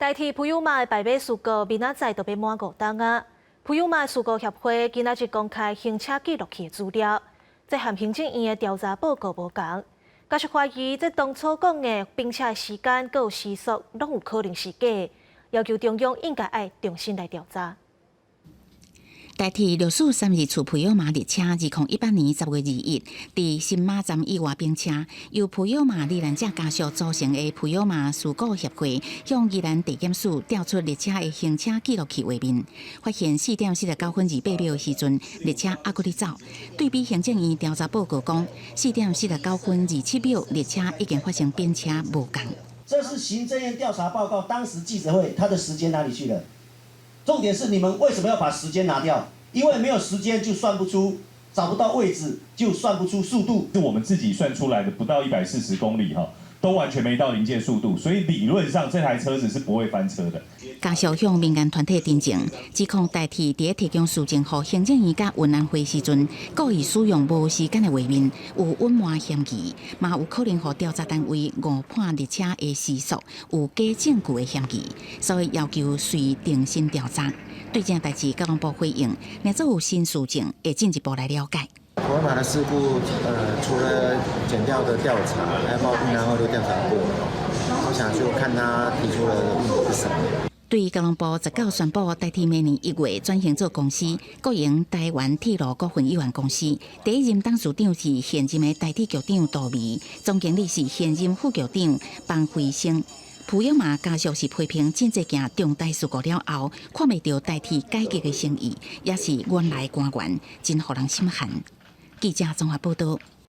台鐵普悠瑪的敗尾事故，明仔載就欲滿5冬啊！普悠瑪事故協會今仔日公開行車記錄器的資料，這和行政院的調查報告無仝，家屬懷疑這當初講的冰車的時間閣有時速，攏有可能是假的，要求中央應該愛重新來調查。台鐵6432次普悠瑪列車，2018年10月21佇新馬站意外冰車，由普悠瑪罹難者家屬組成的普悠瑪事故協會，向宜蘭地檢署調出列車的行車記錄器畫面，發現4點49分28秒的時陣，列車猶閣咧走。對比行政院調查報告講，4點49分27秒，列車已經發生變車無仝。這是行政院調查報告，當時記者會，他的時間哪裡去了？重點是你們為什麼要把時間拿掉？因為沒有時間就算不出，找不到位置就算不出速度。是我們自己算出來的，不到140公里哈，都完全沒到臨界速度，所以理論上這台車子是不會翻車的。家屬向民間團體陳情，指控台鐵佇提供書證予行政院佮運安會時陣，故意使用無時間的畫面，有隱瞞嫌疑，嘛有可能予調查單位誤判列車的時速，有假證據的嫌疑，所以要求隨重新調查。對這代誌，交通部回應，若做有新書證，會進一步來了解。普悠瑪的事故，除了檢調的調查，還有包括運安會都調查過了，我想就看他提出的問題是什麼。對交通部19宣布，台鐵明年1月轉型做公司，國營台灣鐵路股份有限公司。第一任董事長是現任的台鐵局長杜眉，總經理是現任副局長彭輝升。普悠瑪家屬是批評這件重大事故了後，看袂著台鐵改革的誠意，也是原來官員，真予人心寒。記者綜合報道。